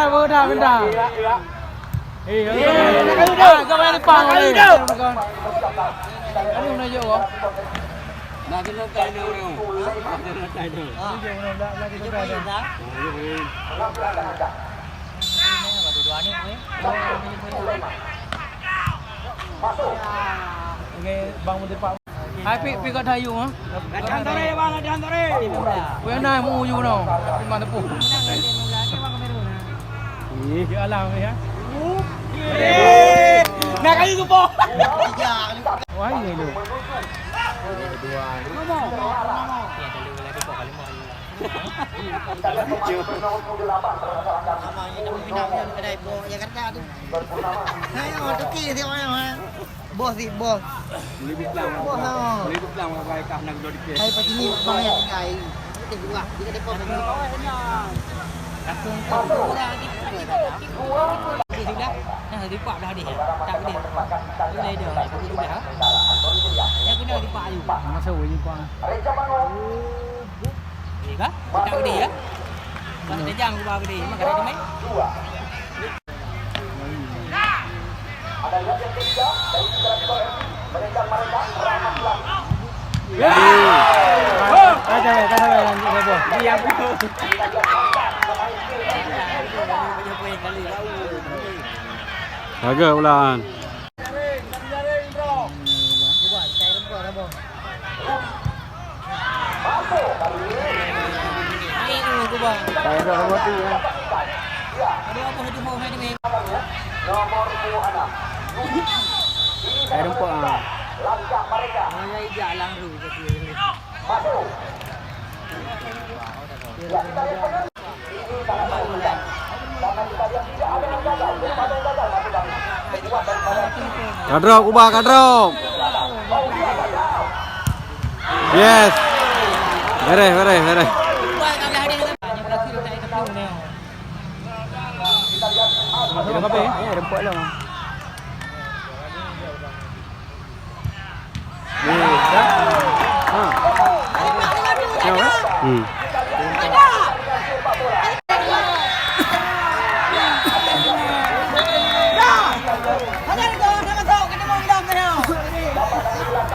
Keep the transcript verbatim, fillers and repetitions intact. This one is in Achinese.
Oh, dah, dah. Eh, ah, kau main depan, nak kau dah. Aduh, nak jauh. Nak kena tai dia orang. Nak kena tai dia. Nak kena tai dia. Okey, bang meutepak. Hai, pi, pi kat Dayu, ha? Latihan sore, bang, latihan sore. Weh, na mu uju no. Tapi mana pun. Ih, dia alam ni, ha? Okey. Nak kali tu, po. Wah, ini tu. Ama, ini nak pinang pinang kedai, po, ya kan, dah tu. Hai, oh, tu ki, siapa yang, ha? Bos di, bos. Boleh Islam. Bos, ha. Boleh Islam, kalau kau kah nak duduk di. Hai, pasti ni bang yang tinggal. Kita dua, kita depan. Langsung ke orang gitu. Okey, sudah. Nah, dipak dah dia. Tak boleh. Boleh dia. Itu dah. Yang kena dipak ayu. Masa boleh dipak. Boleh kah? Tak boleh ya? Bang tajang gua gede. Makan ada main. Jaga ulan. Hai rumpok ah. Ka drop, ubah ka drop. Yes. Beres, beres, beres. Masuk apa ya? Ya, rempok lah. Ni, dah. Ha. Tahu, eh? Hmm.